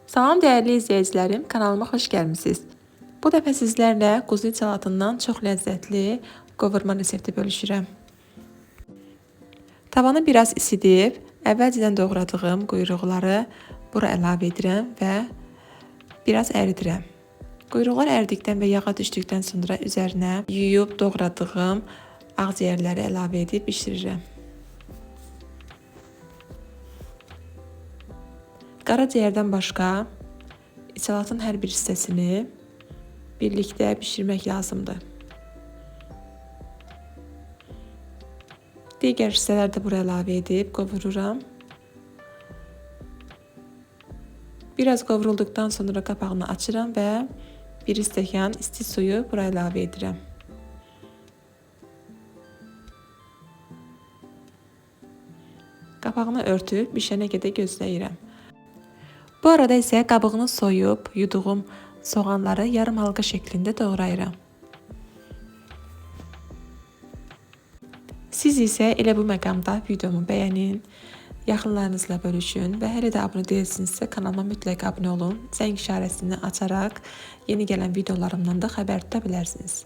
Salam dəyərli izləyicilərim, kanalıma xoş gəlmisiniz. Bu dəfə sizlərlə quzu salatından çox ləzzətli qovurma resepti bölüşürəm. Tavanı biraz isidib, əvvəlcədən doğradığım quyruqları bura əlavə edirəm və biraz əridirəm. Quyruqlar əridikdən və yağa düşdükdən sonra üzərinə yuyub doğradığım ağciyərləri əlavə edib bişirirəm. Qaraciyərdən başqa içalatın hər bir hissəsini birlikdə bişirmək lazımdır. Digər hissələri də bura əlavə edib qovururam. Biraz qovrulduqdan sonra qapağını açıram və bir stəkan isti suyu bura əlavə edirəm. Qapağını örtüb bişənə qədər gözləyirəm. Bu arada isə qabığını soyub yuduğum soğanları yarım halqa şəklində doğrayıram. Siz isə elə bu məqamda videomu bəyənin, yaxınlarınızla bölüşün və hələ də abunə deyilsinizsə kanalıma mütləq abunə olun. Zəng işarəsini açaraq yeni gələn videolarımdan da xəbər tuta bilərsiniz.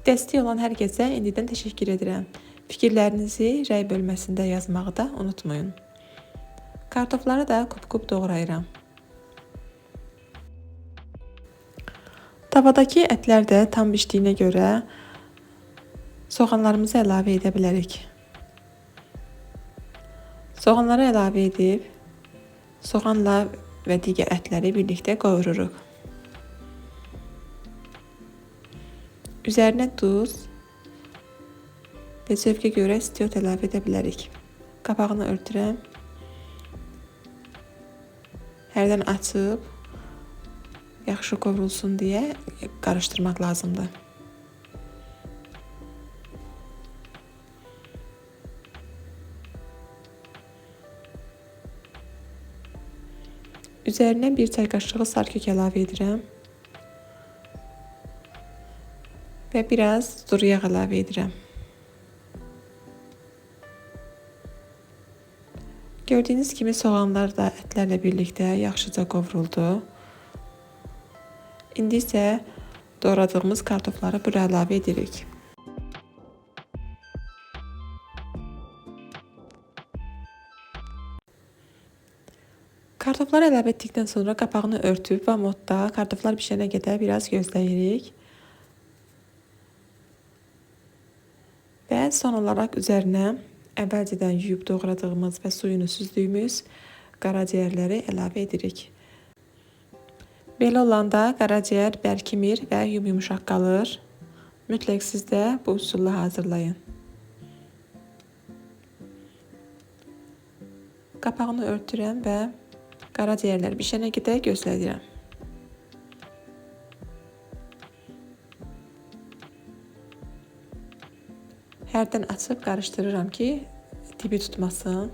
Dəstək olan hər kəsə indidən təşəkkür edirəm. Fikirlərinizi rəy bölməsində yazmağı da unutmayın. Kartofları da kub-kub doğrayıram. Tavadakı ətlər də tam bişdiyinə görə soğanlarımızı əlavə edə bilərik. Soğanları əlavə edib soğanla və digər ətləri birlikdə qovururuq. Üzərinə duz və zövqə görə istiot əlavə edə bilərik. Qapağını örtürəm. Hərdən açıb yaxşı qovrulsun deyə qarışdırmaq lazımdır. Üzərinə bir çay qaşığı sarı kök əlavə edirəm. Və biraz duru yağ əlavə edirəm. Gördüyünüz kimi soğanlar da ətlərlə birlikdə yaxşıca qovruldu. İndi isə doğradığımız kartofları bura əlavə edirik. Kartofları əlavə etdikdən sonra qapağını örtüb vamotda kartoflar bişənə qədər biraz gözləyirik. Və son olaraq üzərinə əvvəlcədən yuyub doğradığımız və suyunu süzdüyümüz qaraciyərləri əlavə edirik. Belə olanda qaraciyər bərkimir və yumyumuşaq qalır. Mütləq siz də bu üsulla hazırlayın. Qapağını örtürəm və qaraciyərlər bişənə qədər gözləyirəm. Hərdən açıb qarışdırıram ki, dibi tutmasın.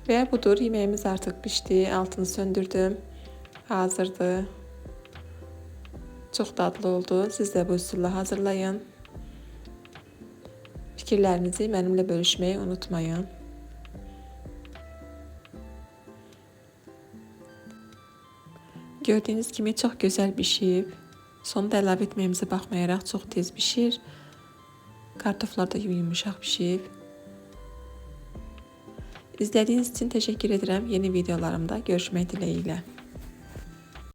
Və budur, yeməyimiz artıq bişdi. Altını söndürdüm. Hazırdır. Çox dadlı oldu. Siz də bu üsulla hazırlayın. Fikirlərinizi mənimlə bölüşməyi unutmayın. Gördüyünüz kimi çox gözəl bişib. Sonda əlavə etməyimizə baxmayaraq çox tez bişir. Kartoflar da yumuşaq bişib. İzlədiyiniz üçün təşəkkür edirəm. Yeni videolarımda görüşmək dileğiyle.